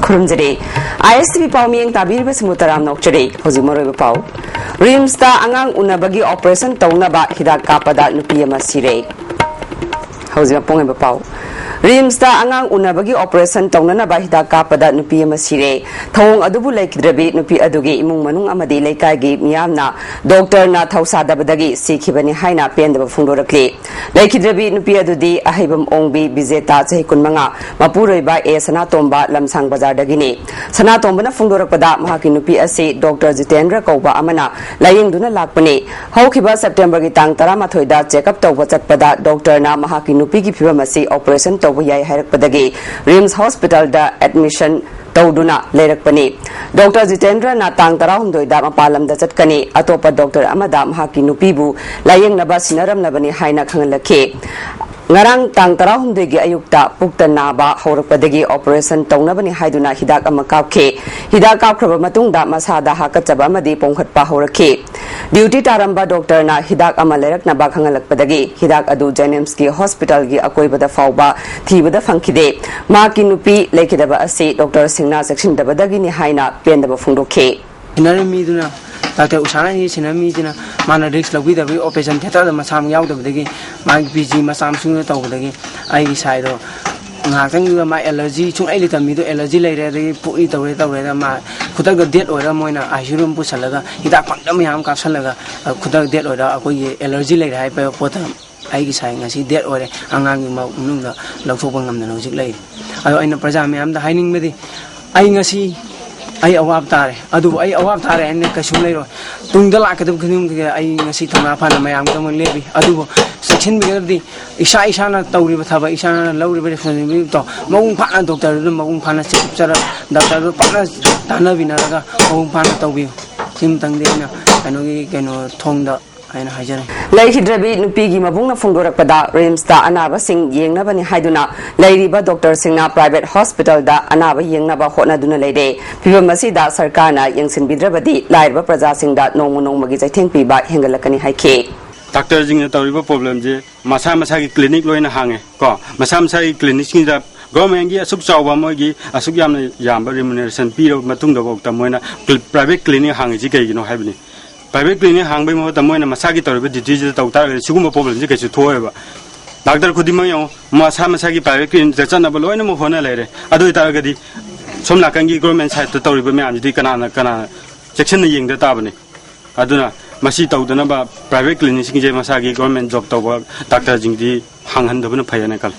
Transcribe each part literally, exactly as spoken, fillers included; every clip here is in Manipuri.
ꯈꯨꯔꯨꯝꯖꯔꯤ꯫ ꯑꯥꯏ ꯑꯦꯁ ꯇꯤ ꯚꯤ ꯄꯥꯎ ꯃꯤꯠꯌꯦꯡ ꯇꯥꯕꯤꯔꯤꯕꯁꯤꯡꯕꯨ ꯇꯔꯥꯝꯅ ꯑꯣꯛꯆꯔꯤ꯫ ꯍꯧꯖꯤꯛ ꯃꯔꯨꯑꯣꯏꯕ ꯄꯥꯎ꯫ ꯔꯤꯝꯁꯇ ꯑꯉꯥꯡ ꯎꯅꯕꯒꯤ ꯑꯣꯄꯔꯦꯁꯟ ꯇꯧꯅꯕ ꯍꯤꯗꯥꯛ ꯀꯥꯞꯄꯗ ꯅꯨꯄꯤ ꯑꯃ ꯁꯤꯔꯦ꯫ ꯍꯧꯖꯤꯛ ꯃꯄꯨꯡ ꯑꯣꯏꯕ ꯄꯥꯎ꯫ ꯔꯤꯝꯁꯇ ꯑꯉꯥꯡ ꯎꯅꯕꯒꯤ ꯑꯣꯄꯔꯦꯁꯟ ꯇꯧꯅꯅꯕ ꯍꯤꯗꯥꯛ ꯀꯥꯞꯄꯗ ꯅꯨꯄꯤ ꯑꯃ ꯁꯤꯔꯦ꯫ ꯊꯧꯑꯣꯡ ꯑꯗꯨꯕꯨ ꯂꯩꯈꯤꯗ꯭ꯔꯕꯤ ꯅꯨꯄꯤ ꯑꯗꯨꯒꯤ ꯏꯃꯨꯡ ꯃꯅꯨꯡ ꯑꯃꯗꯤ ꯂꯩꯀꯥꯏꯒꯤ ꯃꯤꯌꯥꯝꯅ ꯗꯣꯛꯇꯔꯅ ꯊꯧꯁꯥꯗꯕꯗꯒꯤ ꯁꯤꯈꯤꯕꯅꯤ ꯍꯥꯏꯅ ꯄꯦꯟꯗꯕ ꯐꯣꯡꯗꯣꯔꯛꯂꯤ꯫ ꯂꯩꯈꯤꯗ꯭ꯔꯕꯤ ꯅꯨꯄꯤ ꯑꯗꯨꯗꯤ ꯑꯍꯩꯕꯝ ꯑꯣꯡꯕꯤ ꯕꯤꯖꯦꯇꯥ, ꯆꯍꯤ ꯀꯨꯟꯃꯉꯥ, ꯃꯄꯨꯔꯣꯏꯕ ꯑꯦ ꯁꯅꯥꯇꯣꯝꯕ, ꯂꯝꯁꯥꯡ ꯕꯖꯥꯔꯗꯒꯤꯅꯤ꯫ ꯁꯅꯥꯇꯣꯝꯕꯅ ꯐꯣꯡꯗꯣꯔꯛꯄꯗ, ꯃꯍꯥꯛꯀꯤ ꯅꯨꯄꯤ ꯑꯁꯤ ꯗꯣꯛꯇꯔ ꯖꯤꯇꯦꯟꯗ꯭ꯔ ꯀꯧꯕ ꯑꯃꯅ ꯂꯥꯌꯦꯡꯗꯨꯅ ꯂꯥꯛꯄꯅꯤ꯫ ꯍꯧꯈꯤꯕ ꯁꯦꯞꯇꯦꯝꯕꯔꯒꯤ ꯇꯥꯡ ꯇꯔꯥꯃꯥꯊꯣꯏꯗ ꯆꯦꯛꯑꯞ ꯇꯧꯕ ꯆꯠꯄꯗ ꯗꯣꯛꯇꯔꯅ ꯃꯍꯥꯛꯀꯤ ꯅꯨꯄꯤꯒꯤ ꯐꯤꯕꯝ ꯑꯁꯤ ꯑꯣꯄꯔꯦꯁꯟ ꯇꯧꯕ ꯌꯥꯏ ꯍꯥꯏꯔꯛꯄꯗꯒꯤ ꯔꯤꯝꯁ ꯍꯣꯁꯄꯤꯇꯥꯜꯗ ꯑꯦꯗꯃꯤꯁꯟ ꯇꯧꯗꯨꯅ ꯂꯩꯔꯛꯄꯅꯤ꯫ ꯗꯣꯛꯇꯔ ꯖꯤꯇꯦꯟꯗ꯭ꯔꯅ ꯇꯥꯡ ꯇꯔꯥꯍꯨꯝꯗꯣꯏꯗ ꯃꯄꯥꯟ ꯂꯝꯗ ꯆꯠꯀꯅꯤ꯫ ꯑꯇꯣꯞꯄ ꯗꯣꯛꯇꯔ ꯑꯃꯗ ꯃꯍꯥꯛꯀꯤ ꯅꯨꯄꯤꯕꯨ ꯂꯥꯌꯦꯡꯅꯕ ꯁꯤꯟꯅꯔꯝꯂꯕꯅꯤ ꯍꯥꯏꯅ ꯈꯪꯍꯜꯂꯛꯈꯤ꯫ ꯉꯔꯥꯡ ꯇꯥꯡ ꯇꯔꯥꯍꯨꯝꯗꯣꯏꯒꯤ ꯑꯌꯨꯛꯇ ꯄꯨꯛꯇ ꯅꯥꯕ ꯍꯧꯔꯛꯄꯗꯒꯤ ꯑꯣꯄꯔꯦꯁꯟ ꯇꯧꯅꯕꯅꯤ ꯍꯥꯏꯗꯨꯅ ꯍꯤꯗꯥꯛ ꯑꯃ ꯀꯥꯞꯈꯤ꯫ ꯍꯤꯗꯥꯛ ꯀꯥꯞꯈ꯭ꯔꯕ ꯃꯇꯨꯡꯗ ꯃꯁꯥꯗ ꯍꯥꯀꯠꯆꯕ ꯑꯃꯗꯤ ꯄꯣꯝꯈꯠꯄ ꯍꯧꯔꯛꯈꯤ꯫ ꯗ꯭ꯌꯨꯇꯤ ꯇꯥꯔꯝꯕ ꯗꯣꯛꯇꯔꯅ ꯍꯤꯗꯥꯛ ꯑꯃ ꯂꯩꯔꯛꯅꯕ ꯈꯪꯍꯜꯂꯛꯄꯗꯒꯤ ꯍꯤꯗꯥꯛ ꯑꯗꯨ ꯖꯦꯅꯤꯝꯁꯀꯤ ꯍꯣꯁꯄꯤꯇꯥꯜꯒꯤ ꯑꯀꯣꯏꯕꯗ ꯐꯥꯎꯕ ꯊꯤꯕꯗ ꯐꯪꯈꯤꯗꯦ꯫ ꯃꯍꯥꯛꯀꯤ ꯅꯨꯄꯤ ꯂꯩꯈꯤꯗꯕ ꯑꯁꯤ ꯗꯣꯛꯇꯔꯁꯤꯡꯅ ꯆꯦꯛꯁꯤꯟꯗꯕꯗꯒꯤꯅꯤ ꯍꯥꯏꯅ ꯄꯦꯟꯗꯕ ꯐꯣꯡꯗꯣꯛꯈꯤ꯫ ꯁꯤꯟꯅꯔꯤꯕ ꯃꯤꯗꯨꯅ, ꯗꯥꯛꯇꯔ ꯎꯁꯥꯅ ꯁꯤꯟꯅꯔꯤꯕ ꯃꯤꯗꯨꯅ ꯃꯥꯅ ꯔꯤꯛꯁ ꯂꯧꯕꯤꯗꯕꯒꯤ ꯑꯣꯄꯔꯦꯁꯟ ꯊꯤꯌꯦꯇꯔꯗ ꯃꯁꯥꯃꯛ ꯌꯥꯎꯗꯕꯗꯒꯤ ꯃꯥꯒꯤ ꯄꯤ ꯖꯤ ꯃꯆꯥ ꯃꯁꯨꯅ ꯇꯧꯕꯗꯒꯤ ꯑꯩꯒꯤ ꯁꯥꯏꯗꯣ ꯉꯥꯏꯍꯥꯛꯇꯪꯗꯨꯗ ꯃꯥ ꯑꯦꯂꯔꯖꯤ ꯁꯨꯡꯂꯩ ꯂꯩꯇꯕ ꯃꯤꯗꯣ ꯑꯦꯂꯔꯖꯤ ꯂꯩꯔꯦ, ꯑꯗꯒꯤ ꯄꯨꯛꯅꯤ ꯇꯧꯔꯦ ꯇꯧꯔꯦꯅ ꯃꯥ ꯈꯨꯗꯛꯇ ꯗꯦꯠ ꯑꯣꯏꯔ ꯃꯣꯏꯅ ꯑꯥꯏ ꯁꯤ ꯌꯨ ꯔꯨꯝ ꯄꯨꯁꯜꯂꯒ ꯍꯤꯗꯥꯛ ꯄꯪꯗ ꯃꯌꯥꯝ ꯀꯥꯞꯁꯜꯂꯒ, ꯑ, ꯈꯨꯗꯛ ꯗꯦꯠ ꯑꯣꯏꯔ ꯑꯩꯈꯣꯏꯒꯤ ꯑꯦꯂꯔꯖꯤ ꯂꯩꯔꯦ ꯍꯥꯏꯕ ꯄꯣꯠꯇ ꯑꯩꯒꯤ ꯁꯥꯏ ꯉꯁꯤ ꯗꯦꯠ ꯑꯣꯏꯔꯦ, ꯑꯉꯥꯡꯒꯤ ꯃ-, ꯃꯅꯨꯡꯗ ꯂꯧꯊꯣꯛꯄ ꯉꯝꯗꯅ ꯍꯧꯖꯤꯛ ꯂꯩꯔꯤ꯫ ꯑꯗꯣ ꯑꯩꯅ ꯄ꯭ꯔꯖꯥ ꯃꯌꯥꯝꯗ ꯍꯥꯏꯅꯤꯡꯕꯗꯤ, ꯑꯩ ꯉꯁꯤ ꯑꯩ ꯑꯋꯥꯕ ꯇꯥꯔꯦ, ꯑꯗꯨꯕꯨ ꯑꯩ ꯑꯋꯥꯕ ꯇꯥꯔꯦ ꯍꯥꯏꯅ ꯀꯩꯁꯨ ꯂꯩꯔꯣꯏ꯫ ꯇꯨꯡꯗ ꯂꯥꯛꯀꯗꯕ ꯈꯨꯗꯤꯡꯃꯛꯀꯤ ꯑꯩ ꯉꯁꯤ ꯊꯧꯅꯥ ꯐꯅ ꯃꯌꯥꯝꯒꯤꯗꯃꯛ ꯂꯦꯞꯄꯤ꯫ ꯑꯗꯨꯕꯨ ꯆꯦꯛꯁꯤꯟꯕꯤꯒꯗꯕꯗꯤ ꯏꯁꯥ ꯏꯁꯥꯅ ꯇꯧꯔꯤꯕ ꯊꯕꯛ, ꯏꯁꯥꯅ ꯂꯧꯔꯤꯕ ꯔꯦꯁꯄꯣꯟꯁꯤꯕꯤꯂꯤꯇꯤꯗꯣ ꯃꯄꯨꯡ ꯐꯥꯅ ꯗꯣꯛꯇꯔꯗꯨꯗ ꯃꯄꯨꯡ ꯐꯥꯅ ꯆꯦꯛꯑꯞ ꯆꯠꯂ ꯗꯣꯛꯇꯔꯗꯨ ꯐꯖꯅ ꯇꯥꯟꯅꯕꯤꯅꯔꯒ ꯃꯄꯨꯡ ꯐꯥꯅ ꯇꯧꯕꯤꯌꯨ꯫ ꯁꯤꯃꯇꯪꯗꯤ ꯑꯩꯅ ꯀꯩꯅꯣꯒꯤ, ꯀꯩꯅꯣ, ꯊꯣꯡꯗ ꯍꯥꯏꯅ ꯍꯥꯏꯖꯔꯤ꯫ ꯂꯩꯈꯤꯗ꯭ꯔꯕꯤ ꯅꯨꯄꯤꯒꯤ ꯃꯕꯨꯡꯅ ꯐꯣꯡꯗꯣꯔꯛꯄꯗ, ꯔꯤꯝꯁꯇ ꯑꯅꯥꯕꯁꯤꯡ ꯌꯦꯡꯅꯕꯅꯤ ꯍꯥꯏꯗꯨꯅ ꯂꯩꯔꯤꯕ ꯗꯣꯛꯇꯔꯁꯤꯡꯅ ꯄ꯭ꯔꯥꯏꯚꯦꯠ ꯍꯣꯁꯄꯤꯇꯥꯜꯗ ꯑꯅꯥꯕ ꯌꯦꯡꯅꯕ ꯍꯣꯠꯅꯗꯨꯅ ꯂꯩꯔꯦ꯫ ꯐꯤꯕꯝ ꯑꯁꯤꯗ ꯁꯔꯀꯥꯔꯅ ꯌꯦꯡꯁꯤꯟꯕꯤꯗ꯭ꯔꯕꯗꯤ ꯂꯥꯏꯔꯕ ꯄ꯭ꯔꯖꯥꯁꯤꯡꯗ ꯅꯣꯡꯃ ꯅꯣꯡꯃꯒꯤ ꯆꯩꯊꯦꯡ ꯄꯤꯕ ꯍꯦꯟꯒꯠꯂꯛꯀꯅꯤ ꯍꯥꯏꯈꯤ꯫ ꯗꯥꯛꯇꯔꯁꯤꯡꯅ ꯇꯧꯔꯤꯕ ꯄ꯭ꯔꯣꯕ꯭ꯂꯦꯝꯁꯦ ꯃꯁꯥ ꯃꯁꯥꯒꯤ ꯀ꯭ꯂꯤꯅꯤꯛ ꯂꯣꯏꯅ ꯍꯥꯡꯉꯦ ꯀꯣ, ꯃꯁꯥ ꯃꯁꯥꯒꯤ ꯀ꯭ꯂꯤꯅꯤꯛꯁꯤꯡꯗ ꯒꯣꯔꯃꯦꯟꯒꯤ ꯑꯁꯨꯛ ꯆꯥꯎꯕ, ꯃꯣꯏꯒꯤ ꯑꯁꯨꯛ ꯌꯥꯝꯅ ꯌꯥꯝꯕ ꯔꯤꯃꯨꯅꯦꯔꯦꯁꯟ ꯄꯤꯔꯕ ꯃꯇꯨꯡꯗꯐꯥꯎꯗ ꯃꯣꯏꯅ ꯄ꯭ꯔꯥꯏꯚꯦꯠ ꯀ꯭ꯂꯤꯅꯤꯛ ꯍꯥꯡꯉꯤꯁꯤ ꯀꯩꯒꯤꯅꯣ ꯍꯥꯏꯕꯅꯤ꯫ ꯄ꯭ꯔꯥꯏꯚꯦꯠ ꯀ꯭ꯂꯤꯅꯤꯛ ꯍꯥꯡꯕꯒꯤ ꯃꯍꯨꯠꯇ ꯃꯣꯏꯅ ꯃꯁꯥꯒꯤ ꯇꯧꯔꯤꯕ ꯗ꯭ꯌꯨꯇꯤꯁꯤꯗ ꯇꯧ ꯇꯥꯔꯒꯗꯤ ꯁꯤꯒꯨꯝꯕ ꯄ꯭ꯔꯣꯕ꯭ꯂꯦꯝꯁꯤ ꯀꯩꯁꯨ ꯊꯣꯛꯑꯣꯏꯕ꯫ ꯗꯥꯛꯇꯔ ꯈꯨꯗꯤꯡꯃꯛ ꯌꯦꯡꯉꯣ, ꯃꯁꯥ ꯃꯁꯥꯒꯤ ꯄ꯭ꯔꯥꯏꯚꯦꯠ ꯀ꯭ꯂꯤꯅꯤꯛꯇ ꯆꯠꯅꯕ ꯂꯣꯏꯅꯃꯛ ꯍꯣꯠꯅ ꯂꯩꯔꯦ꯫ ꯑꯗꯨ ꯑꯣꯏꯇꯥꯔꯒꯗꯤ ꯁꯣꯝ ꯅꯥꯀꯟꯒꯤ ꯒꯣꯔꯃꯦꯟ ꯁꯥꯏꯠꯇ ꯇꯧꯔꯤꯕ ꯃꯌꯥꯝꯁꯤꯗꯤ ꯀꯅꯥꯅ ꯀꯅꯥ ꯆꯦꯛꯁꯤꯟꯅ ꯌꯦꯡꯗ ꯇꯥꯕꯅꯤ꯫ ꯑꯗꯨꯅ ꯃꯁꯤ ꯇꯧꯗꯅꯕ ꯄ꯭ꯔꯥꯏꯚꯦꯠ ꯀ꯭ꯂꯤꯅꯤꯛꯁꯤꯡꯁꯦ ꯃꯁꯥꯒꯤ ꯒꯣꯔꯃꯦꯟ ꯖꯣꯕ ꯇꯧꯕ ꯗꯥꯛꯇꯔꯁꯤꯡꯗꯤ ꯍꯥꯡꯍꯟꯗꯕꯅ ꯐꯩ ꯍꯥꯏꯅ ꯈꯜꯂꯤ꯫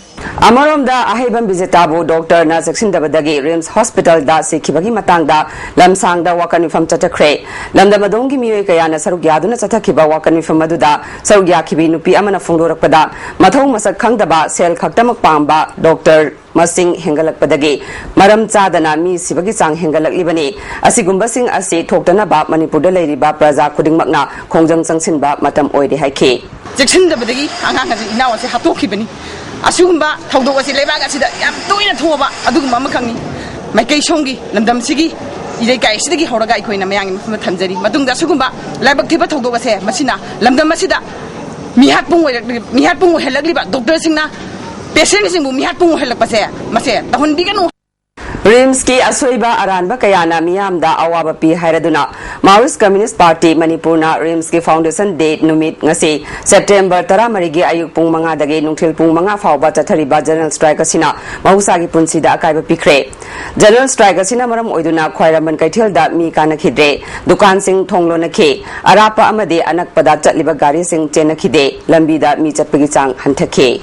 ꯑꯃꯔꯣꯝꯗ ꯑꯍꯩꯕꯝ ꯕꯤꯖꯤꯇꯥꯕꯨ ꯗꯣꯛꯇꯔꯅ ꯆꯦꯛꯁꯤꯟꯗꯕꯗꯒꯤ ꯔꯤꯝꯁ ꯍꯣꯁꯄꯤꯇꯥꯜꯗ ꯁꯤꯈꯤꯕꯒꯤ ꯃꯇꯥꯡꯗ ꯂꯝꯁꯥꯡꯗ ꯋꯥꯀꯠ ꯃꯤꯐꯝ ꯆꯠꯊꯈ꯭ꯔꯦ꯫ ꯂꯝꯗꯝ ꯑꯗꯣꯝꯒꯤ ꯃꯤꯑꯣꯏ ꯀꯌꯥꯅ ꯁꯔꯨꯛ ꯌꯥꯗꯨꯅ ꯆꯠꯊꯈꯤꯕ ꯋꯥꯀꯠ ꯃꯤꯐꯝ ꯑꯗꯨꯗ ꯁꯔꯨꯛ ꯌꯥꯈꯤꯕꯤ ꯅꯨꯄꯤ ꯑꯃꯅ ꯐꯣꯡꯗꯣꯔꯛꯄꯗ, ꯃꯊꯧ ꯃꯁꯛ ꯈꯪꯗꯕ, ꯁꯦꯜ ꯈꯛꯇꯃꯛ ꯄꯥꯝꯕ ꯗꯣꯛꯇꯔ ꯃꯁꯤꯡ ꯍꯦꯟꯒꯠꯂꯛꯄꯗꯒꯤ ꯃꯔꯝ ꯆꯥꯗꯅ ꯃꯤ ꯁꯤꯕꯒꯤ ꯆꯥꯡ ꯍꯦꯟꯒꯠꯂꯛꯂꯤꯕꯅꯤ꯫ ꯑꯁꯤꯒꯨꯝꯕꯁꯤꯡ ꯑꯁꯤ ꯊꯣꯛꯇꯅꯕ ꯃꯅꯤꯄꯨꯔꯗ ꯂꯩꯔꯤꯕ ꯄ꯭ꯔꯖꯥ ꯈꯨꯗꯤꯡꯃꯛꯅ ꯈꯣꯡꯖꯪ ꯆꯪꯁꯤꯟꯕ ꯃꯇꯝ ꯑꯣꯏꯔꯦ ꯍꯥꯏꯈꯤ꯫ ꯆꯦꯛꯁꯤꯟꯗꯕꯗꯒꯤ ꯑꯉꯥꯡ ꯑꯁꯤ, ꯏꯅꯥꯎ ꯑꯁꯤ ꯍꯥꯠꯇꯣꯛꯈꯤꯕꯅꯤ꯫ ꯑꯁꯤꯒꯨꯝꯕ ꯊꯧꯗꯣꯛ ꯑꯁꯤ ꯂꯩꯕꯥꯛ ꯑꯁꯤꯗ ꯌꯥꯝ ꯇꯣꯏꯅ ꯊꯣꯛꯑꯕ ꯑꯗꯨꯒꯨꯝꯕ ꯑꯃꯈꯛꯅꯤ꯫ ꯃꯥꯏꯀꯩ ꯁꯣꯝꯒꯤ ꯂꯝꯗꯝꯁꯤꯒꯤ ꯏꯔꯩꯀꯥꯏ ꯑꯁꯤꯗꯒꯤ ꯍꯧꯔꯒ ꯑꯩꯈꯣꯏꯅ ꯃꯌꯥꯝꯒꯤ ꯃꯐꯝꯗ ꯊꯝꯖꯔꯤ꯫ ꯃꯇꯨꯡꯗ ꯑꯁꯤꯒꯨꯝꯕ ꯂꯥꯏꯕꯛ ꯊꯤꯕ ꯊꯧꯗꯣꯛ ꯑꯁꯦ ꯃꯁꯤꯅ ꯂꯝꯗꯝ ꯑꯁꯤꯗ ꯃꯤꯍꯥꯠꯄꯨꯡ ꯑꯣꯏꯔꯛꯂꯤ-, ꯃꯤꯍꯥꯠꯄꯨꯡ ꯑꯣꯏꯍꯜꯂꯛꯂꯤꯕ ꯗꯣꯛꯇꯔꯁꯤꯡꯅ ꯄꯦꯁꯦꯟꯁꯤꯡꯕꯨ ꯃꯤꯍꯥꯠꯄꯨꯡ ꯑꯣꯏꯍꯜꯂꯛꯄꯁꯦ ꯃꯁꯦ ꯇꯧꯍꯟꯕꯤꯒꯅꯨ꯫ ꯔꯤꯝꯁꯀꯤ ꯑꯁꯣꯏꯕ ꯑꯔꯥꯟꯕ ꯀꯌꯥꯅ ꯃꯤꯌꯥꯝꯗ ꯑꯋꯥꯕ ꯄꯤ ꯍꯥꯏꯔꯗꯨꯅ ꯃꯥꯔꯛꯁꯤꯁ ꯀꯝꯃ꯭ꯌꯨꯅꯤꯁ ꯄꯥꯔꯇꯤ ꯃꯅꯤꯄꯨꯔꯅ ꯔꯤꯝꯁꯀꯤ ꯐꯥꯎꯟꯗꯦꯁꯟ ꯗꯦ ꯅꯨꯃꯤꯠ ꯉꯁꯤ ꯁꯦꯞꯇꯦꯝꯕꯔ ꯇꯔꯥꯃꯔꯤꯒꯤ ꯑꯌꯨꯛ ꯄꯨꯡ ꯃꯉꯥꯗꯒꯤ ꯅꯨꯡꯊꯤꯜ ꯄꯨꯡ ꯃꯉꯥ ꯐꯥꯎꯕ ꯆꯠꯊꯔꯤꯕ ꯖꯦꯅꯔꯦꯜ ꯁ꯭ꯇ꯭ꯔꯥꯏꯛ ꯑꯁꯤꯅ ꯃꯍꯧꯁꯥꯒꯤ ꯄꯨꯟꯁꯤꯗ ꯑꯀꯥꯏꯕ ꯄꯤꯈ꯭ꯔꯦ꯫ ꯖꯦꯅꯔꯦꯜ ꯁ꯭ꯇ꯭ꯔꯥꯏꯛ ꯑꯁꯤꯅ ꯃꯔꯝ ꯑꯣꯏꯗꯨꯅ ꯈ꯭ꯋꯥꯏꯔꯝꯕꯟ ꯀꯩꯊꯦꯜꯗ ꯃꯤ ꯀꯥꯅꯈꯤꯗ꯭ꯔꯦ, ꯗꯨꯀꯥꯟꯁꯤꯡ ꯊꯣꯡ ꯂꯣꯟꯅꯈꯤ, ꯑꯔꯥꯞꯄ ꯑꯃꯗꯤ ꯑꯅꯛꯄꯗ ꯆꯠꯂꯤꯕ ꯒꯥꯔꯤꯁꯤꯡ ꯆꯦꯟꯅꯈꯤꯗꯦ, ꯂꯝꯕꯤꯗ ꯃꯤ ꯆꯠꯄꯒꯤ ꯆꯥꯡ ꯍꯟꯊꯈꯤ꯫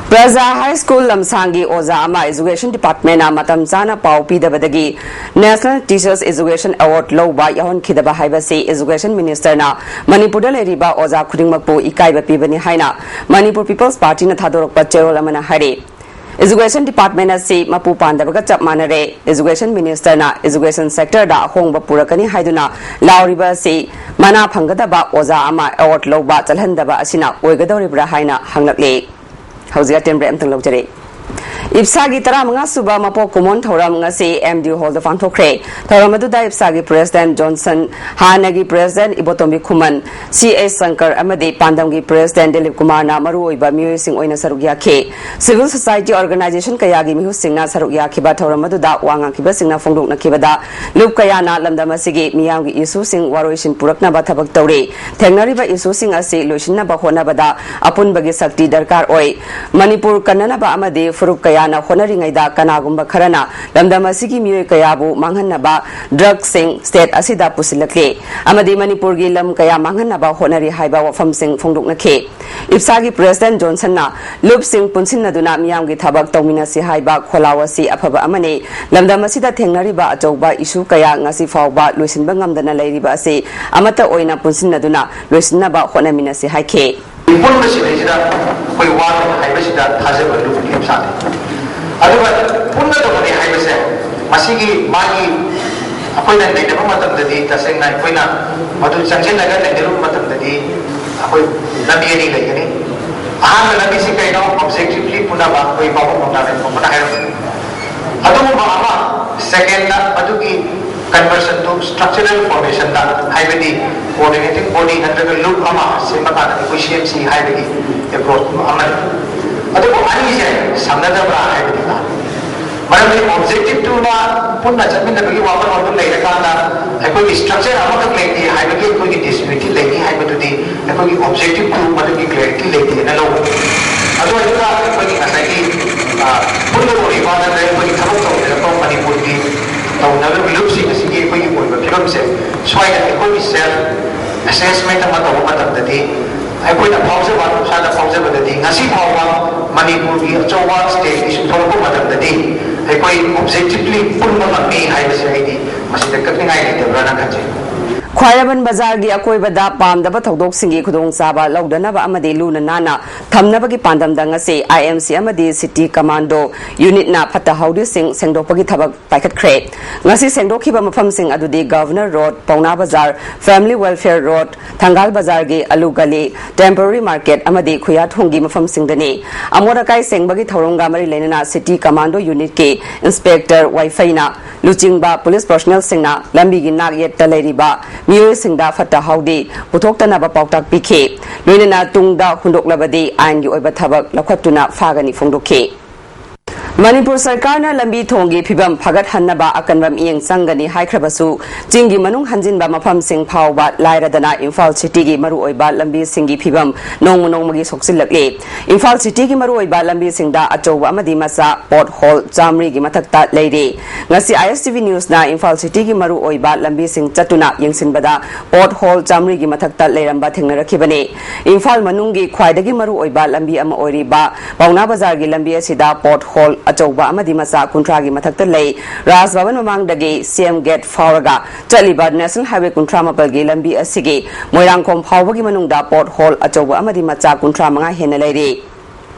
ꯄ꯭ꯔꯖꯥ ꯍꯥꯏ ꯁ꯭ꯀꯨꯜ ꯂꯝꯁꯥꯡꯒꯤ ꯑꯣꯖꯥ ꯑꯃ ꯏꯖꯨꯀꯦꯁꯟ ꯗꯤꯄꯥꯔꯠꯃꯦꯟꯅ ꯃꯇꯝ ꯆꯥꯅ ꯄꯥꯎ ꯄꯤꯗꯕꯗꯒꯤ ꯅꯦꯁꯅꯦꯜ ꯇꯤꯆꯔꯁ ꯏꯖꯨꯀꯦꯁꯟ ꯑꯦꯋꯥꯔꯗ ꯂꯧꯕ ꯌꯥꯎꯍꯟꯈꯤꯗꯕ ꯍꯥꯏꯕꯁꯤ ꯏꯖꯨꯀꯦꯁꯟ ꯃꯤꯅꯤꯁꯇꯔꯅ ꯃꯅꯤꯄꯨꯔꯗ ꯂꯩꯔꯤꯕ ꯑꯣꯖꯥ ꯈꯨꯗꯤꯡꯃꯛꯄꯨ ꯏꯀꯥꯏꯕ ꯄꯤꯕꯅꯤ ꯍꯥꯏꯅ ꯃꯅꯤꯄꯨꯔ ꯄꯤꯄꯜꯁ ꯄꯥꯔꯇꯤꯅ ꯊꯥꯗꯣꯔꯛꯄ ꯆꯦꯔꯣꯜ ꯑꯃꯅ ꯍꯥꯏꯔꯤ꯫ ꯏꯖꯨꯀꯦꯁꯟ ꯗꯤꯄꯥꯔꯠꯃꯦꯟ ꯑꯁꯤ ꯃꯄꯨ ꯄꯥꯟꯗꯕꯒ ꯆꯞ ꯃꯥꯟꯅꯔꯦ꯫ ꯏꯖꯨꯀꯦꯁꯟ ꯃꯤꯅꯤꯁꯇꯔꯅ ꯏꯖꯨꯀꯦꯁꯟ ꯁꯦꯛꯇꯔꯗ ꯑꯍꯣꯡꯕ ꯄꯨꯔꯛꯀꯅꯤ ꯍꯥꯏꯗꯨꯅ ꯂꯥꯎꯔꯤꯕ ꯑꯁꯤ ꯃꯅꯥ ꯐꯪꯒꯗꯕ ꯑꯣꯖꯥ ꯑꯃ ꯑꯦꯋꯥꯔꯗ ꯂꯧꯕ ꯆꯠꯍꯟꯗꯕ ꯑꯁꯤꯅ ꯑꯣꯏꯒꯗꯧꯔꯤꯕ꯭ꯔꯥ ꯍꯥꯏꯅ ꯍꯪꯂꯛꯂꯤ꯫ ꯍꯧꯖꯤꯛ ꯑꯇꯦꯟꯕ ꯑꯃꯇꯪ ꯂꯧꯖꯔꯦ꯫ ꯏꯞꯁꯥꯒꯤ ꯇꯔꯥꯃꯉꯥ ꯁꯨꯕ ꯃꯄꯣꯛ ꯀꯨꯝꯑꯣꯟ ꯊꯧꯔꯝ ꯉꯁꯤ ꯑꯦꯝ ꯗꯤ ꯌꯨ ꯍꯣꯜꯗ ꯄꯥꯡꯊꯣꯛꯈ꯭ꯔꯦ꯫ ꯊꯧꯔꯝ ꯑꯗꯨꯗ ꯏꯞꯁꯥꯒꯤ ꯄ꯭ꯔꯦꯁꯤꯗꯦꯟꯠ ꯖꯣꯟꯁꯟ, ꯍꯥꯟꯅꯒꯤ ꯄ꯭ꯔꯦꯁꯤꯗꯦꯟꯠ ꯏꯕꯣꯇꯣꯝꯕꯤ ꯈꯨꯃꯟ, ꯁꯤ ꯑꯩꯆ ꯁꯪꯀꯔ ꯑꯃꯗꯤ ꯄꯥꯟꯗꯝꯒꯤ ꯄ꯭ꯔꯦꯁꯤꯗꯦꯟꯠ ꯗꯤꯂꯤꯞ ꯀꯨꯃꯥꯔꯅ ꯃꯔꯨꯑꯣꯏꯕ ꯃꯤꯑꯣꯏꯁꯤꯡ ꯑꯣꯏꯅ ꯁꯔꯨꯛ ꯌꯥꯈꯤ꯫ ꯁꯤꯚꯤꯜ ꯁꯣꯁꯥꯏꯇꯤ ꯑꯣꯔꯒꯅꯥꯏꯖꯦꯁꯟ ꯀꯌꯥꯒꯤ ꯃꯤꯍꯨꯠꯁꯤꯡꯅ ꯁꯔꯨꯛ ꯌꯥꯈꯤꯕ ꯊꯧꯔꯝ ꯑꯗꯨꯗ ꯋꯥ ꯉꯥꯡꯈꯤꯕꯁꯤꯡꯅ ꯐꯣꯡꯗꯣꯛꯅꯈꯤꯕꯗ, ꯂꯨꯞ ꯀꯌꯥꯅ ꯂꯝꯗꯝ ꯑꯁꯤꯒꯤ ꯃꯤꯌꯥꯝꯒꯤ ꯏꯁꯨꯁꯤꯡ ꯋꯥꯔꯣꯏꯁꯤꯟ ꯄꯨꯔꯛꯅꯕ ꯊꯕꯛ ꯇꯧꯔꯤ꯫ ꯊꯦꯡꯅꯔꯤꯕ ꯏꯁꯨꯁꯤꯡ ꯑꯁꯤ ꯂꯣꯏꯁꯤꯟꯅꯕ ꯍꯣꯠꯅꯕꯗ ꯑꯄꯨꯟꯕꯒꯤ ꯁꯛꯇꯤ ꯗꯔꯀꯥꯔ ꯑꯣꯏ꯫ ꯃꯅꯤꯄꯨꯔ ꯀꯟꯅꯅꯕ ꯑꯃꯗꯤ ꯐꯨꯔꯨꯞ ꯀꯌꯥꯅ ꯍꯣꯠꯅꯔꯤꯉꯩꯗ ꯀꯅꯥꯒꯨꯝꯕ ꯈꯔꯅ ꯂꯝꯗꯝ ꯑꯁꯤꯒꯤ ꯃꯤꯑꯣꯏ ꯀꯌꯥꯕꯨ ꯃꯥꯡꯍꯟꯅꯕ ꯗ꯭ꯔꯒꯁꯤꯡ ꯁ꯭ꯇꯦꯠ ꯑꯁꯤꯗ ꯄꯨꯁꯤꯜꯂꯛꯂꯤ ꯑꯃꯗꯤ ꯃꯅꯤꯄꯨꯔꯒꯤ ꯂꯝ ꯀꯌꯥ ꯃꯥꯡꯍꯟꯅꯕ ꯍꯣꯠꯅꯔꯤ ꯍꯥꯏꯕ ꯋꯥꯐꯝꯁꯤꯡ ꯐꯣꯡꯗꯣꯛꯅꯈꯤ꯫ ꯏꯞꯁꯥꯒꯤ ꯄ꯭ꯔꯦꯁꯤꯗꯦꯟꯠ ꯖꯣꯟꯁꯟꯅ ꯂꯨꯞꯁꯤꯡ ꯄꯨꯟꯁꯤꯟꯅꯗꯨꯅ ꯃꯤꯌꯥꯝꯒꯤ ꯊꯕꯛ ꯇꯧꯃꯤꯟꯅꯁꯤ ꯍꯥꯏꯕ ꯈꯣꯜꯂꯥꯎ ꯑꯁꯤ ꯑꯐꯕ ꯑꯃꯅꯤ꯫ ꯂꯝꯗꯝ ꯑꯁꯤꯗ ꯊꯦꯡꯅꯔꯤꯕ ꯑꯆꯧꯕ ꯏꯁꯨ ꯀꯌꯥ ꯉꯁꯤ ꯐꯥꯎꯕ ꯂꯣꯏꯁꯤꯟꯕ ꯉꯝꯗꯅ ꯂꯩꯔꯤꯕ ꯑꯁꯤ ꯑꯃꯠꯇ ꯑꯣꯏꯅ ꯄꯨꯟꯁꯤꯟꯅꯗꯨꯅ ꯂꯣꯏꯁꯤꯟꯅꯕ ꯍꯣꯠꯅꯃꯤꯟꯅꯁꯤ ꯍꯥꯏꯈꯤ꯫ ꯄꯨꯟꯕꯁꯤꯗꯩꯁꯤꯗ ꯑꯩꯈꯣꯏ ꯋꯥꯒꯅꯤ ꯍꯥꯏꯕꯁꯤꯗ ꯊꯥꯖꯕ ꯂꯨꯞ ꯂꯦꯞ ꯁꯥꯗꯦ꯫ ꯑꯗꯨꯒ ꯄꯨꯟꯒꯗꯕꯅꯤ ꯍꯥꯏꯕꯁꯦ, ꯃꯁꯤꯒꯤ ꯃꯥꯒꯤ ꯑꯩꯈꯣꯏꯅ ꯅꯩꯅꯕ ꯃꯇꯝꯗꯗꯤ, ꯇꯁꯦꯡꯅ ꯑꯩꯈꯣꯏꯅ ꯃꯗꯨ ꯆꯪꯁꯤꯜꯂꯒ ꯅꯩꯅꯔꯨꯕ ꯃꯇꯝꯗꯗꯤ, ꯑꯩꯈꯣꯏ ꯂꯝꯕꯤ ꯑꯅꯤ ꯂꯩꯒꯅꯤ꯫ ꯑꯍꯥꯟꯕ ꯂꯝꯕꯤꯁꯤ ꯀꯩꯅꯣ? ꯑꯣꯕꯖꯦꯛꯇꯤꯚꯂꯤ ꯄꯨꯟꯅꯕ, ꯑꯩꯈꯣꯏ ꯄꯥꯕꯨꯡ ꯅꯣꯡꯗꯥꯝ ꯂꯩꯃ ꯐꯥꯎꯕꯅ ꯍꯥꯏꯔꯝꯕꯗꯣ꯫ ꯑꯗꯨꯒꯨꯝꯕ ꯑꯃ꯫ ꯁꯦꯀꯦꯟꯗ, ꯃꯗꯨꯒꯤ ꯀꯟꯚꯔꯁꯟꯗꯨ ꯁ꯭ꯇ꯭ꯔꯛꯆꯔꯦꯜ ꯐꯣꯔꯃꯦꯁꯟꯗ, ꯍꯥꯏꯕꯗꯤ ꯀꯣꯑꯣꯔꯗꯤꯅꯦꯇꯤꯡ ꯕꯣꯗꯤ ꯅꯠꯇ꯭ꯔꯒ ꯂꯨꯞ ꯑꯃ ꯁꯦꯝꯕ ꯀꯥꯟꯗ ꯑꯩꯈꯣꯏ ꯁꯤ ꯑꯦꯝ ꯁꯤ ꯍꯥꯏꯕꯒꯤ ꯑꯦꯄ꯭ꯔꯣꯆ ꯑꯃꯅꯤ꯫ ꯑꯗꯨꯕꯨ ꯑꯅꯤꯁꯦ ꯁꯝꯅꯗꯕ꯭ꯔꯥ ꯍꯥꯏꯕꯅꯤꯗ꯫ ꯃꯔꯝꯗꯤ ꯑꯣꯕꯖꯦꯛꯇꯤꯚꯇꯨꯅ ꯄꯨꯟꯅ ꯆꯠꯃꯤꯟꯅꯕꯒꯤ ꯋꯥꯈꯜꯂꯣꯟꯗꯨ ꯂꯩꯔꯀꯥꯟꯗ ꯑꯩꯈꯣꯏꯒꯤ ꯁ꯭ꯇ꯭ꯔꯛꯆꯔ ꯑꯃꯈꯛ ꯂꯩꯇꯦ ꯍꯥꯏꯕꯒꯤ ꯑꯩꯈꯣꯏꯒꯤ ꯗꯤꯁꯌꯨꯅꯤꯇꯤ ꯂꯩꯅꯤ ꯍꯥꯏꯕꯗꯨꯗꯤ ꯑꯩꯈꯣꯏꯒꯤ ꯑꯣꯕꯖꯦꯛꯇꯤꯚꯇꯨ ꯃꯗꯨꯒꯤ ꯀ꯭ꯂꯦꯔꯤꯇꯤ ꯂꯩꯇꯦꯅ ꯂꯧꯕ꯫ ꯑꯗꯨ ꯑꯣꯏꯔꯒ ꯑꯩꯈꯣꯏꯒꯤ ꯉꯁꯥꯏꯒꯤ, ꯑ, ꯄꯨꯟꯗ ꯑꯣꯏꯔꯤꯕ ꯅꯠꯇ꯭ꯔꯒ ꯑꯩꯈꯣꯏꯒꯤ ꯊꯕꯛ ꯇꯧꯃꯤꯟꯅꯔꯛꯄ ꯃꯅꯤꯄꯨꯔꯒꯤ ꯇꯧꯅꯔꯤꯕ ꯂꯨꯞꯁꯤꯡ ꯑꯁꯤꯒꯤ ꯑꯩꯈꯣꯏꯒꯤ ꯑꯣꯏꯕ ꯐꯤꯕꯝꯁꯦ ꯁ꯭ꯋꯥꯏꯗ ꯑꯩꯈꯣꯏꯒꯤ ꯁꯦꯜꯐ ꯑꯦꯁꯦꯁꯃꯦꯟꯠ ꯑꯃ ꯇꯧꯕ ꯃꯇꯝꯗꯗꯤ ꯑꯩꯈꯣꯏꯅ ꯐꯥꯎꯖꯕ, ꯏꯁꯥꯗ ꯐꯥꯎꯖꯕꯗꯗꯤ ꯉꯁꯤ ꯐꯥꯎꯕ ꯃꯅꯤꯄꯨꯔꯒꯤ ꯑꯆꯧꯕ ꯁ꯭ꯇꯦꯠ ꯏꯁꯨ ꯊꯣꯛꯂꯛꯄ ꯃꯇꯝꯗꯗꯤ ꯑꯩꯈꯣꯏ ꯑꯣꯕꯖꯦꯛꯇꯤꯚꯂꯤ ꯄꯨꯟꯕ ꯉꯝꯃꯤ ꯍꯥꯏꯕꯁꯦ ꯑꯩꯗꯤ ꯃꯁꯤꯗ ꯀꯛꯅꯤꯡꯉꯥꯏ ꯂꯩꯇꯕ꯭ꯔꯥꯅ ꯈꯟꯖꯩ꯫ ꯈ꯭ꯋꯥꯏꯔꯝꯕꯟ ꯕꯖꯥꯔꯒꯤ ꯑꯀꯣꯏꯕꯗ ꯄꯥꯝꯗꯕ ꯊꯧꯗꯣꯛꯁꯤꯡꯒꯤ ꯈꯨꯗꯣꯡꯆꯥꯕ ꯂꯧꯗꯅꯕ ꯑꯃꯗꯤ ꯂꯨꯅ ꯅꯥꯟꯅ ꯊꯝꯅꯕꯒꯤ ꯄꯥꯟꯗꯝꯗ ꯉꯁꯤ ꯑꯥꯏ ꯑꯦꯝ ꯁꯤ ꯑꯃꯗꯤ ꯁꯤꯇꯤ ꯀꯃꯥꯟꯗꯣ ꯌꯨꯅꯤꯠꯅ ꯐꯠꯇ ꯍꯥꯎꯗꯤꯁꯤꯡ ꯁꯦꯡꯗꯣꯛꯄꯒꯤ ꯊꯕꯛ ꯄꯥꯏꯈꯠꯈ꯭ꯔꯦ꯫ ꯉꯁꯤ ꯁꯦꯡꯗꯣꯛꯈꯤꯕ ꯃꯐꯝꯁꯤꯡ ꯑꯗꯨꯗꯤ ꯒꯚꯔꯅꯔ ꯔꯣꯗ, ꯄꯥꯎꯅꯥ ꯕꯖꯥꯔ, ꯐꯦꯃꯤꯂꯤ ꯋꯦꯜꯐꯤꯌꯔ ꯔꯣꯗ, ꯊꯪꯒꯥꯜ ꯕꯖꯥꯔꯒꯤ ꯑꯂꯨ ꯒꯂꯤ, ꯇꯦꯝꯄꯣꯔꯔꯤ ꯃꯥꯔꯀꯦꯠ ꯑꯃꯗꯤ ꯈꯨꯌꯥꯊꯣꯡꯒꯤ ꯃꯐꯝꯁꯤꯡꯗꯅꯤ꯫ ꯑꯃꯣꯠ ꯑꯀꯥꯏ ꯁꯦꯡꯕꯒꯤ ꯊꯧꯔꯝꯒ ꯃꯔꯤ ꯂꯩꯅꯅ ꯁꯤꯇꯤ ꯀꯃꯥꯟꯗꯣ ꯌꯨꯅꯤꯠꯀꯤ ꯏꯟꯁꯄꯦꯛꯇꯔ ꯋꯥꯏꯐꯩꯅ ꯂꯨꯆꯤꯡꯕ ꯄꯨꯂꯤꯁ ꯄꯔꯁꯣꯅꯦꯜꯁꯤꯡꯅ ꯂꯝꯕꯤꯒꯤ ꯅꯥꯛ ꯌꯦꯠꯇ ꯂꯩꯔꯤꯕ ꯃꯤꯑꯣꯏꯁꯤꯡꯗ ꯐꯠꯇ ꯍꯥꯎꯗꯤ ꯄꯨꯊꯣꯛꯇꯅꯕ ꯄꯥꯎꯇꯥꯛ ꯄꯤꯈꯤ꯫ ꯂꯣꯏꯅꯅ ꯇꯨꯡꯗ ꯍꯨꯟꯗꯣꯛꯂꯕꯗꯤ ꯑꯥꯏꯟꯒꯤ ꯑꯣꯏꯕ ꯊꯕꯛ ꯂꯧꯈꯠꯇꯨꯅ ꯐꯥꯒꯅꯤ ꯐꯣꯡꯗꯣꯛꯈꯤ꯫ ꯃꯅꯤꯄꯨꯔ ꯁꯔꯀꯥꯔꯅ ꯂꯝꯕꯤ ꯊꯣꯡꯒꯤ ꯐꯤꯕꯝ ꯐꯒꯠꯍꯟꯅꯕ ꯑꯀꯟꯕ ꯃꯤꯠꯌꯦꯡ ꯆꯪꯒꯅꯤ ꯍꯥꯏꯈ꯭ꯔꯕꯁꯨ, ꯆꯤꯡꯒꯤ ꯃꯅꯨꯡ ꯍꯟꯖꯤꯟꯕ ꯃꯐꯝꯁꯤꯡ ꯐꯥꯎꯕ ꯂꯥꯏꯔꯗꯅ ꯏꯝꯐꯥꯜ ꯁꯤꯇꯤꯒꯤ ꯃꯔꯨꯑꯣꯏꯕ ꯂꯝꯕꯤꯁꯤꯡꯒꯤ ꯐꯤꯕꯝ ꯅꯣꯡꯃ ꯅꯣꯡꯃꯒꯤ ꯁꯣꯛꯆꯤꯜꯂꯛꯂꯤ꯫ ꯏꯝꯐꯥꯜ ꯁꯤꯇꯤꯒꯤ ꯃꯔꯨꯑꯣꯏꯕ ꯂꯝꯕꯤꯁꯤꯡꯗ ꯑꯆꯧꯕ ꯑꯃꯗꯤ ꯃꯆꯥ ꯄꯣꯠ ꯍꯣꯜ ꯆꯥꯃꯔꯤꯒꯤ ꯃꯊꯛꯇ ꯂꯩꯔꯤ꯫ ꯉꯁꯤ ꯑꯥꯏ ꯑꯦꯁ ꯇꯤ ꯚꯤ ꯅ꯭ꯌꯨꯁꯅ ꯏꯝꯐꯥꯜ ꯁꯤꯇꯤꯒꯤ ꯃꯔꯨꯑꯣꯏꯕ ꯂꯝꯕꯤꯁꯤꯡ ꯆꯠꯇꯨꯅ ꯌꯦꯡꯁꯤꯟꯕꯗ ꯄꯣꯠ ꯍꯣꯜ ꯆꯥꯃꯔꯤꯒꯤ ꯃꯊꯛꯇ ꯂꯩꯔꯝꯕ ꯊꯦꯡꯅꯔꯛꯈꯤꯕꯅꯤ꯫ ꯏꯝꯐꯥꯜ ꯃꯅꯨꯡꯒꯤ ꯈ꯭ꯋꯥꯏꯗꯒꯤ ꯃꯔꯨꯑꯣꯏꯕ ꯂꯝꯕꯤ ꯑꯃ ꯑꯣꯏꯔꯤꯕ ꯄꯥꯎꯅꯥ ꯕꯖꯥꯔꯒꯤ ꯂꯝꯕꯤ ꯑꯁꯤꯗ ꯄꯣꯠ ꯍꯣꯜ ꯑꯆꯧꯕ ꯑꯃꯗꯤ ꯃꯆꯥ ꯀꯨꯟꯊ꯭ꯔꯥꯒꯤ ꯃꯊꯛꯇ ꯂꯩ꯫ ꯔꯥꯖ ꯚꯕꯟ ꯃꯃꯥꯡꯗꯒꯤ ꯁꯤ ꯑꯦꯝ ꯒꯦꯠ ꯐꯥꯎꯔꯒ ꯆꯠꯂꯤꯕ ꯅꯦꯁꯅꯦꯜ ꯍꯥꯏꯋꯦ ꯀꯨꯟꯊ꯭ꯔꯥ ꯃꯥꯄꯜꯒꯤ ꯂꯝꯕꯤ ꯑꯁꯤꯒꯤ ꯃꯣꯏꯔꯥꯡꯈꯣꯝ ꯐꯥꯎꯕꯒꯤ ꯃꯅꯨꯡꯗ ꯄꯣꯠ ꯍꯣꯜ ꯑꯆꯧꯕ ꯑꯃꯗꯤ ꯃꯆꯥ ꯀꯨꯟꯊ꯭ꯔꯥ ꯃꯉꯥ ꯍꯦꯟꯅ ꯂꯩꯔꯤ꯫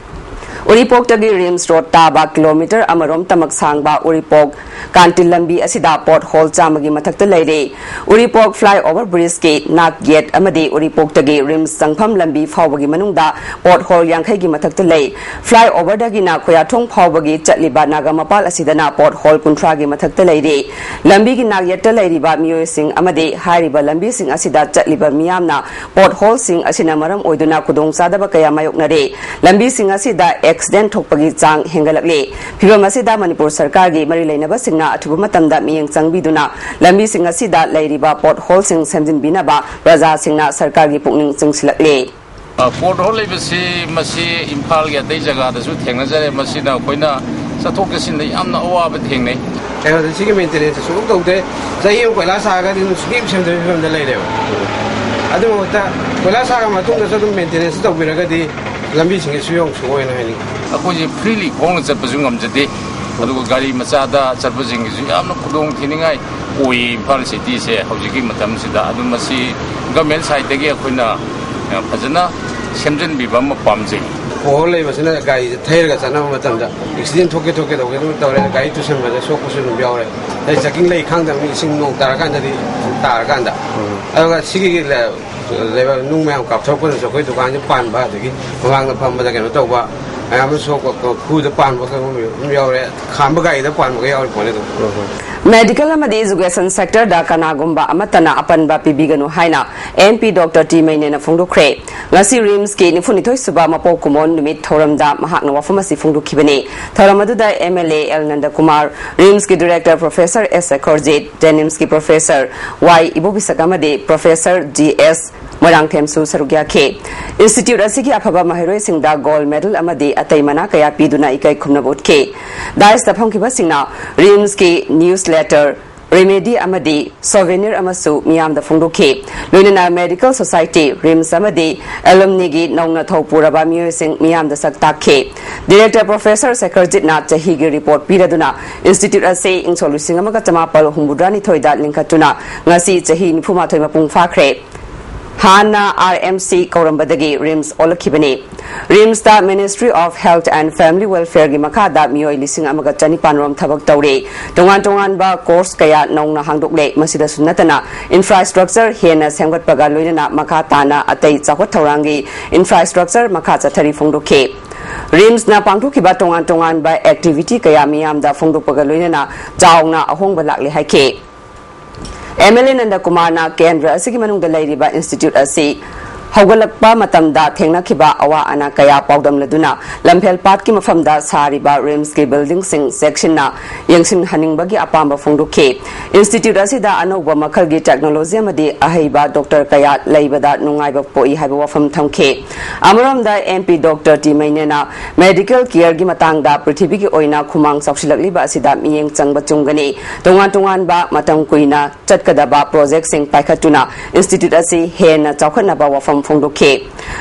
ꯎꯔꯤꯄꯣꯛꯇꯒꯤ ꯔꯤꯝꯁ ꯔꯣꯗ ꯇꯥꯕ ꯀꯤꯂꯣꯃꯤꯇꯔ ꯑꯃꯔꯣꯝ ꯇꯃꯛ ꯁꯥꯡꯕ ꯎꯔꯤꯄꯣꯛ ꯀꯥꯟꯇꯤꯜ ꯂꯝꯕꯤ ꯑꯁꯤꯗ ꯄꯣꯠ ꯍꯣꯜ ꯆꯥꯝꯃꯒꯤ ꯃꯊꯛꯇ ꯂꯩꯔꯦ꯫ ꯎꯔꯤꯄꯣꯛ ꯐ꯭ꯂꯥꯏ ꯑꯣꯚꯔ ꯕ꯭ꯔꯤꯖꯀꯤ ꯅꯥꯛ ꯌꯦꯠ ꯑꯃꯗꯤ ꯎꯔꯤꯄꯣꯛꯇꯒꯤ ꯔꯤꯝꯁ ꯆꯪꯐꯝ ꯂꯝꯕꯤ ꯐꯥꯎꯕꯒꯤ ꯃꯅꯨꯡꯗ ꯄꯣꯠ ꯍꯣꯜ ꯌꯥꯡꯈꯩꯒꯤ ꯃꯊꯛꯇ ꯂꯩ꯫ ꯐ꯭ꯂꯥꯏ ꯑꯣꯚꯔꯗꯒꯤꯅ ꯈꯣꯌꯥꯊꯣꯡ ꯐꯥꯎꯕꯒꯤ ꯆꯠꯂꯤꯕ ꯅꯥꯒꯥꯃꯄꯥꯜ ꯑꯁꯤꯗꯅ ꯄꯣꯠ ꯍꯣꯜ ꯀꯨꯟꯊ꯭ꯔꯥꯒꯤ ꯃꯊꯛꯇ ꯂꯩꯔꯦ꯫ ꯂꯝꯕꯤꯒꯤ ꯅꯥꯛ ꯌꯦꯠꯇ ꯂꯩꯔꯤꯕ ꯃꯤꯑꯣꯏꯁꯤꯡ ꯑꯃꯗꯤ ꯍꯥꯏꯔꯤꯕ ꯂꯝꯕꯤꯁꯤꯡ ꯑꯁꯤꯗ ꯆꯠꯂꯤꯕ ꯃꯤꯌꯥꯝꯅ ꯄꯣꯠ ꯍꯣꯜꯁꯤꯡ ꯑꯁꯤꯅ ꯃꯔꯝ ꯑꯣꯏꯗꯨꯅ ꯈꯨꯗꯣꯡꯆꯥꯗꯕ ꯀꯌꯥ ꯃꯥꯌꯣꯛꯅꯔꯦ꯫ ꯂꯝꯕꯤꯁꯤꯡ ꯑꯁꯤꯗ ꯑꯦꯛꯁꯤꯗꯦꯟ ꯊꯣꯛꯄꯒꯤ ꯆꯥꯡ ꯍꯦꯟꯒꯠꯂꯛꯂꯦ꯫ ꯐꯤꯚꯝ ꯑꯁꯤꯗ ꯃꯅꯤꯄꯨꯔ ꯁꯔꯀꯥꯔꯒꯤ ꯃꯔꯤ ꯂꯩꯅꯕꯁꯤꯡꯅ ꯑꯊꯨꯕ ꯃꯇꯝꯗ ꯃꯤꯠꯌꯦꯡ ꯆꯪꯕꯤꯗꯨꯅ ꯂꯝꯕꯤꯁꯤꯡ ꯑꯁꯤꯗ ꯂꯩꯔꯤꯕ ꯄꯣꯠ ꯍꯣꯜꯁꯤꯡ ꯁꯦꯝꯖꯤꯟꯕꯤꯅꯕ ꯄ꯭ꯔꯖꯥꯁꯤꯡꯅ ꯁꯔꯀꯥꯔꯒꯤ ꯄꯨꯛꯅꯤꯡ ꯆꯤꯡꯁꯤꯜꯂꯛꯂꯦ꯫ ꯄꯣꯠ ꯍꯣꯜ ꯂꯩꯕꯁꯤ ꯃꯁꯤ ꯏꯝꯐꯥꯜꯒꯤ ꯑꯇꯩ ꯖꯒꯥꯗꯁꯨ ꯊꯦꯡꯅꯖꯔꯦ꯫ ꯃꯁꯤꯅ ꯑꯩꯈꯣꯏꯅ ꯆꯠꯊꯣꯛ ꯆꯠꯁꯤꯟꯗ ꯌꯥꯝꯅ ꯑꯋꯥꯕ ꯊꯦꯡꯅꯩ꯫ ꯀꯩꯅꯣꯗ ꯁꯤꯒꯤ ꯃꯦꯟꯇꯦꯅꯦꯟꯁ ꯁꯨꯡꯇꯧ ꯇꯧꯗꯦ꯫ ꯆꯍꯤ ꯑꯃ ꯀꯣꯏꯂꯥꯁ ꯊꯥꯔꯒꯗꯤ ꯑꯗꯨꯝ ꯁꯨꯡꯁꯦꯝ ꯁꯦꯝꯗꯕ ꯐꯤꯕꯝꯗ ꯂꯩꯔꯦꯕ꯫ ꯑꯗꯨ ꯃꯍꯨꯠꯇ ꯀꯣꯏꯂꯥꯁ ꯊꯥꯔ ꯃꯇꯨꯡꯗꯁꯨ ꯑꯗꯨꯝ ꯃꯦꯟꯇꯦꯅꯦꯟꯁ ꯇꯧꯕꯤꯔꯒꯗꯤ ꯂꯝꯕꯤꯁꯤꯡꯁꯦ ꯁꯨꯌꯧ ꯁꯨꯡꯑꯣꯏꯅ ꯍꯥꯏꯅꯤꯡꯉꯤ꯫ ꯑꯩꯈꯣꯏꯁꯦ ꯐ꯭ꯔꯤꯂꯤ ꯈꯣꯡꯅ ꯆꯠꯄꯁꯨ ꯉꯝꯖꯗꯦ, ꯑꯗꯨꯒ ꯒꯥꯔꯤ ꯃꯆꯥꯗ ꯆꯠꯄꯁꯤꯡꯒꯤꯁꯨ ꯌꯥꯝꯅ ꯈꯨꯗꯣꯡ ꯊꯤꯅꯤꯡꯉꯥꯏ ꯑꯣꯏꯌꯦ ꯏꯝꯐꯥꯜ ꯁꯤꯇꯤꯁꯦ ꯍꯧꯖꯤꯛꯀꯤ ꯃꯇꯝꯁꯤꯗ꯫ ꯑꯗꯨ ꯃꯁꯤ ꯒꯃꯦꯟ ꯁꯥꯏꯠꯇꯒꯤ ꯑꯩꯈꯣꯏꯅ, ꯑ, ꯐꯖꯅ ꯁꯦꯝꯖꯤꯟꯕꯤꯕ ꯑꯃ ꯄꯥꯝꯖꯩ꯫ ꯄꯣꯍꯣꯔ ꯂꯩꯕꯁꯤꯅ ꯒꯥꯔꯤꯁꯦ ꯊꯩꯔꯒ ꯆꯠꯅꯕ ꯃꯇꯝꯗ ꯑꯦꯛꯁꯤꯗꯦꯟ ꯊꯣꯛꯀꯦ ꯊꯣꯛꯀꯦ ꯇꯧꯒꯦ ꯑꯗꯨꯝ ꯇꯧꯔꯦ꯫ ꯒꯥꯔꯤ ꯇꯨꯁꯟꯕꯗ ꯁꯣꯛꯄꯁꯨ ꯑꯗꯨꯝ ꯌꯥꯎꯔꯦ꯫ ꯑꯗꯩ ꯆꯥꯛꯀꯤꯡ ꯂꯩ ꯈꯪꯗꯕꯅꯤ, ꯏꯁꯤꯡ ꯅꯣꯡ ꯇꯥꯔꯀꯥꯟꯗꯗꯤ, ꯇꯥꯔꯀꯥꯟꯗ꯫ ꯑꯗꯨꯒ ꯁꯤꯒꯤ ꯂꯩ-, ꯂꯩꯕꯥꯛ ꯅꯨꯡ ꯃꯌꯥꯝ ꯀꯥꯞꯊꯣꯔꯛꯄꯗꯁꯨ ꯑꯩꯈꯣꯏ ꯗꯨꯀꯥꯟꯁꯦ ꯄꯥꯟꯕ, ꯑꯗꯒꯤ ꯃꯃꯥꯡꯗ ꯐꯝꯕꯗ ꯀꯩꯅꯣ ꯇꯧꯕ ꯃꯌꯥꯝ ꯑꯃ ꯁꯣꯛꯄ, ꯈꯨꯗ ꯄꯥꯟꯕ ꯀꯩꯅꯣ ꯑꯗꯨꯝ ꯌꯥꯎꯔꯦ꯫ ꯈꯥꯝꯕ ꯒꯥꯔꯤꯗ ꯄꯥꯟꯕꯒ ꯌꯥꯎꯔꯤ ꯄꯣꯠꯅꯤ ꯑꯗꯨꯝ꯫ ꯃꯦꯗꯤꯀꯦꯜ ꯑꯃꯗꯤ ꯏꯖꯨꯀꯦꯁꯟ ꯁꯦꯛꯇꯔꯗ ꯀꯅꯥꯒꯨꯝꯕ ꯑꯃꯠꯇꯅ ꯑꯄꯟꯕ ꯄꯤꯕꯤꯒꯅꯨ ꯍꯥꯏꯅ ꯑꯦꯝ ꯄꯤ ꯗꯣꯛꯇꯔ ꯇꯤ ꯃꯩꯅꯦꯅ ꯐꯣꯡꯗꯣꯛꯈ꯭ꯔꯦ꯫ ꯉꯁꯤ ꯔꯤꯝꯁꯀꯤ ꯅꯤꯐꯨꯅꯤꯊꯣꯏ ꯁꯨꯕ ꯃꯄꯣꯛ ꯀꯨꯝꯑꯣꯟ ꯅꯨꯃꯤꯠ ꯊꯧꯔꯝꯗ ꯃꯍꯥꯛꯅ ꯋꯥꯐꯝ ꯑꯁꯤ ꯐꯣꯡꯗꯣꯛꯈꯤꯕꯅꯤ꯫ ꯊꯧꯔꯝ ꯑꯗꯨꯗ M L A L Nandakumar, ꯔꯤꯝꯁꯀꯤ ꯗꯤꯔꯦꯛꯇꯔ ꯄ꯭ꯔꯣꯐꯦꯁꯔ ꯑꯦꯁ ꯁꯦꯈꯣꯔꯖꯤꯠ, ꯖꯦꯅꯤꯝꯁꯀꯤ ꯄ꯭ꯔꯣꯐꯦꯁꯔ ꯋꯥꯏ ꯏꯕꯣꯕꯤꯁꯛ ꯑꯃꯗꯤ ꯄ꯭ꯔꯣꯐꯦꯁꯔ ꯖꯤ ꯑꯦꯁ ꯃꯣꯏꯔꯥꯡꯊꯦꯝꯁꯨ ꯁꯔꯨꯛ ꯌꯥꯈꯤ꯫ ꯏꯟꯁꯇꯤꯇ꯭ꯌꯨꯠ ꯑꯁꯤꯒꯤ ꯑꯐꯕ ꯃꯍꯩꯔꯣꯏꯁꯤꯡꯗ ꯒꯣꯜꯗ ꯃꯦꯗꯜ ꯑꯃꯗꯤ ꯑꯇꯩ ꯃꯅꯥ ꯀꯌꯥ ꯄꯤꯗꯨꯅ ꯏꯀꯥꯏ ꯈꯨꯝꯅꯕ ꯎꯠꯈꯤ꯫ ꯗꯥꯏꯁꯇ ꯐꯝꯈꯤꯕꯁꯤꯡꯅ ꯔꯤꯝꯁꯀꯤ ꯅ꯭ꯌꯨꯁ ꯂꯦꯇꯔ, ꯔꯦꯃꯦꯗꯤ ꯑꯃꯗꯤ ꯁꯣꯚꯦꯅꯤꯔ ꯑꯃꯁꯨ ꯃꯤꯌꯥꯝꯗ ꯐꯣꯡꯗꯣꯛꯈꯤ꯫ ꯂꯣꯏꯅꯅ ꯃꯦꯗꯤꯀꯦꯜ ꯁꯣꯁꯥꯏꯇꯤ, ꯔꯤꯝꯁ ꯑꯃꯗꯤ ꯑꯦꯂꯨꯝꯅꯤꯒꯤ ꯅꯧꯅ ꯊꯧ ꯄꯨꯔꯕ ꯃꯤꯑꯣꯏꯁꯤꯡ ꯃꯤꯌꯥꯝꯗ ꯁꯛ ꯇꯥꯛꯈꯤ꯫ ꯗꯤꯔꯦꯛꯇꯔ ꯄ꯭ꯔꯣꯐꯦꯁꯔ ꯁꯦꯈꯔꯖꯤꯠꯅ ꯆꯍꯤꯒꯤ ꯔꯤꯄꯣꯔꯠ ꯄꯤꯔꯗꯨꯅ ꯏꯟꯁꯇꯤꯇ꯭ꯌꯨꯠ ꯑꯁꯤ ꯏꯪ ꯁꯣꯛ ꯂꯤꯁꯤꯡ ꯑꯃꯒ ꯆꯃꯥꯄꯜ ꯍꯨꯝꯐꯨꯇꯔꯥꯅꯤꯊꯣꯏꯗ ꯂꯤꯡꯈꯠꯇꯨꯅ ꯉꯁꯤ ꯆꯍꯤ ꯅꯤꯐꯨꯃꯥꯊꯣꯏ ꯃꯄꯨꯡ ꯐꯥꯈ꯭ꯔꯦ꯫ ꯍꯥꯟꯅ ꯑꯥꯔ ꯑꯦꯝ ꯁꯤ ꯀꯧꯔꯝꯕꯗꯒꯤ ꯔꯤꯝꯁ ꯑꯣꯜꯂꯛꯈꯤꯕꯅꯤ꯫ ꯔꯤꯝꯁꯇ Ministry of Health and Family Welfareꯒꯤ ꯃꯈꯥꯗ ꯃꯤꯑꯣꯏ ꯂꯤꯁꯤꯡ ꯑꯃꯒ ꯆꯅꯤꯄꯥꯟ ꯔꯣꯝ ꯊꯕꯛ ꯇꯧꯔꯤ꯫ ꯇꯣꯉꯥꯟ ꯇꯣꯉꯥꯟꯕ ꯀꯣꯔꯁ ꯀꯌꯥ ꯅꯧꯅ ꯍꯥꯡꯗꯣꯛꯂꯦ꯫ ꯃꯁꯤꯗꯁꯨ ꯅꯠꯇꯅ ꯏꯟꯐ꯭ꯔꯥꯁ꯭ꯇ꯭ꯔꯛꯆꯔ ꯍꯦꯟꯅ ꯁꯦꯝꯒꯠꯄꯒ ꯂꯣꯏꯅꯅ ꯃꯈꯥ ꯇꯥꯅ ꯑꯇꯩ ꯆꯥꯎꯈꯠ ꯊꯧꯔꯥꯡꯒꯤ ꯏꯟꯐ꯭ꯔꯥꯁ꯭ꯇ꯭ꯔꯛꯆꯔ ꯃꯈꯥ ꯆꯠꯊꯔꯤ ꯐꯣꯡꯗꯣꯛꯈꯤ꯫ ꯔꯤꯝꯁꯅ ꯄꯥꯡꯊꯣꯛꯈꯤꯕ ꯇꯣꯉꯥꯟ ꯇꯣꯉꯥꯟꯕ ꯑꯦꯛꯇꯤꯚꯤꯇꯤ ꯀꯌꯥ ꯃꯤꯌꯥꯝꯗ ꯐꯣꯡꯗꯣꯛꯄꯒ ꯂꯣꯏꯅꯅ ꯆꯥꯎꯅ ꯑꯍꯣꯡꯕ ꯂꯥꯛꯂꯦ ꯍꯥꯏꯈꯤ꯫ ꯑꯦꯝ ꯑꯦꯜ ꯑꯦ ꯅꯟꯗꯀꯨꯃꯥꯔꯅ ꯀꯦꯟꯗ꯭ꯔ ꯑꯁꯤꯒꯤ ꯃꯅꯨꯡꯗ ꯂꯩꯔꯤꯕ ꯏꯟꯁꯇꯤꯇ꯭ꯌꯨꯠ ꯑꯁꯤ ꯍꯧꯒꯠꯂꯛꯄ ꯃꯇꯝꯗ ꯊꯦꯡꯅꯈꯤꯕ ꯑꯋꯥ ꯑꯅꯥ ꯀꯌꯥ ꯄꯥꯎꯗꯝꯂꯗꯨꯅ ꯂꯝꯐꯦꯜ ꯄꯥꯠꯀꯤ ꯃꯐꯝꯗ ꯁꯥꯔꯤꯕ ꯔꯤꯝꯁꯀꯤ ꯕꯤꯜꯗꯤꯡꯁꯤꯡ ꯆꯦꯛꯁꯤꯟꯅ ꯌꯦꯡꯁꯤꯟꯍꯟꯅꯤꯡꯕꯒꯤ ꯑꯄꯥꯝꯕ ꯐꯣꯡꯗꯣꯛꯈꯤ꯫ ꯏꯟꯁꯇꯤꯇ꯭ꯌꯨꯠ ꯑꯁꯤꯗ ꯑꯅꯧꯕ ꯃꯈꯜꯒꯤ ꯇꯦꯛꯅꯣꯂꯣꯖꯤ ꯑꯃꯗꯤ ꯑꯍꯩꯕ ꯗꯣꯛꯇꯔ ꯀꯌꯥ ꯂꯩꯕꯗ ꯅꯨꯡꯉꯥꯏꯕ ꯄꯣꯛꯏ ꯍꯥꯏꯕ ꯋꯥꯐꯝ ꯊꯝꯈꯤ꯫ ꯑꯃꯔꯣꯝꯗ ꯑꯦꯝ ꯄꯤ ꯗꯣꯛꯇꯔ ꯇꯤ ꯃꯩꯅꯦꯅ ꯃꯦꯗꯤꯀꯦꯜ ꯀꯤꯌꯔꯒꯤ ꯃꯇꯥꯡꯗ ꯄ꯭ꯔꯤꯊꯤꯕꯤꯒꯤ ꯑꯣꯏꯅ ꯈꯨꯃꯥꯡ ꯆꯥꯎꯁꯤꯜꯂꯛꯂꯤꯕ ꯑꯁꯤꯗ ꯃꯤꯠꯌꯦꯡ ꯆꯪꯕ ꯆꯨꯝꯒꯅꯤ꯫ ꯇꯣꯉꯥꯟ ꯇꯣꯉꯥꯟꯕ ꯃꯇꯝ ꯀꯨꯏꯅ ꯆꯠꯀꯗꯕ ꯄ꯭ꯔꯣꯖꯦꯛꯁꯤꯡ ꯄꯥꯏꯈꯠꯇꯨꯅ ꯏꯟꯁꯇꯤꯇ꯭ꯌꯨꯠ ꯑꯁꯤ ꯍꯦꯟꯅ ꯆꯥꯎꯈꯠꯅꯕ ꯋꯥꯐꯝ ꯐꯣꯡꯗꯣꯛꯈꯤ꯫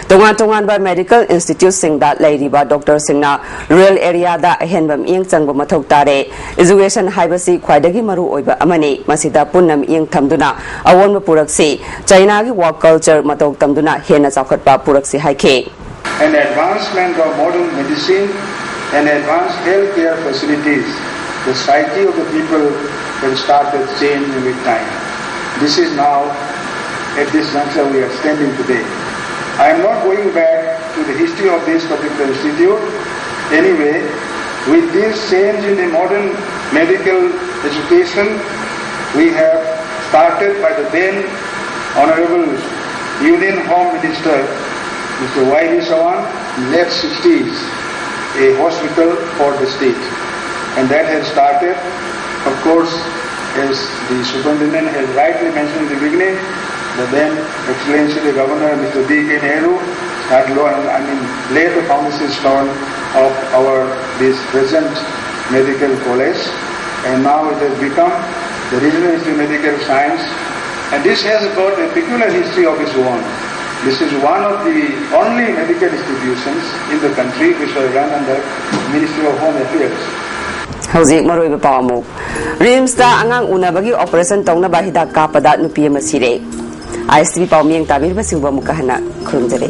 ꯇꯣꯉꯥꯟ ꯇꯣꯉꯥꯟꯕ ꯃꯦꯗꯤꯀꯦꯜ ꯏꯟꯁꯇꯤꯇ꯭ꯌꯨꯠꯁꯤꯡꯗ ꯂꯩꯔꯤꯕ ꯗꯣꯛꯇꯔꯁꯤꯡꯅ ꯔꯨꯔꯦꯜ ꯑꯦꯔꯤꯌꯥꯗ ꯑꯍꯦꯟꯕ ꯃꯤꯠꯌꯦꯡ ꯆꯪꯕ ꯃꯊꯧ ꯇꯥꯔꯦ꯫ ꯑꯦꯖꯨꯀꯦꯁꯟ ꯍꯥꯏꯕꯁꯤ ꯈ꯭ꯋꯥꯏꯗꯒꯤ ꯃꯔꯨ ꯑꯣꯏꯕ ꯑꯃꯅꯤ꯫ ꯃꯁꯤꯗ ꯄꯨꯟꯅ ꯃꯤꯠꯌꯦꯡ ꯊꯝꯗꯨꯅ ꯑꯑꯣꯟꯕ ꯄꯨꯔꯛꯁꯤ꯫ ꯆꯩꯅꯥꯒꯤ ꯋꯥꯛ ꯀꯜꯆꯔ ꯃꯇꯧ ꯇꯝꯗꯨꯅ ꯍꯦꯟꯅ ꯆꯥꯎꯈꯠꯄ ꯄꯨꯔꯛꯁꯤ ꯍꯥꯏꯈꯤ꯫ An advancement of modern medicine and advanced healthcare facilities, the psyche of the people have started changing with time. This is now, at this juncture, we are standing today. I am not going back to the history of this particular institute. Anyway, with this change in the modern medical education, we have started by the then Honorable Union Home Minister, Mister Y V Sawan, in late sixties, a hospital for the state. And that has started, of course, as the superintendent has rightly mentioned in the beginning, the then Excellency the Governor, Mister B K Nehru, had lo- I mean, laid the foundation stone of our this present medical college, and now it has become the Regional Institute of Medical Science, and this has got a peculiar history of its own. This is one of the only medical institutions in the country which are run under Ministry of Home Affairs. ꯍꯧꯖꯤꯛ ꯃꯔꯨꯑꯣꯏꯕ ꯄꯥꯎ ꯑꯃꯨꯛ꯫ ꯔꯤꯝꯁꯇ ꯑꯉꯥꯡ ꯎꯅꯕꯒꯤ ꯑꯣꯄꯔꯦꯁꯟ ꯇꯧꯅꯕ ꯍꯤꯗꯥꯛ ꯀꯥꯞꯄꯗ ꯅꯨꯄꯤ ꯑꯃ ꯁꯤꯔꯦ꯫ ꯑꯥꯏ ꯑꯦꯁ ꯇꯤ ꯚꯤ ꯄꯥꯎ ꯃꯤꯠꯌꯦꯡ ꯇꯥꯕꯤꯔꯤꯕꯁꯤꯡꯕꯨ ꯑꯃꯨꯛꯀ ꯍꯟꯅ ꯈꯨꯔꯨꯝꯖꯔꯤ꯫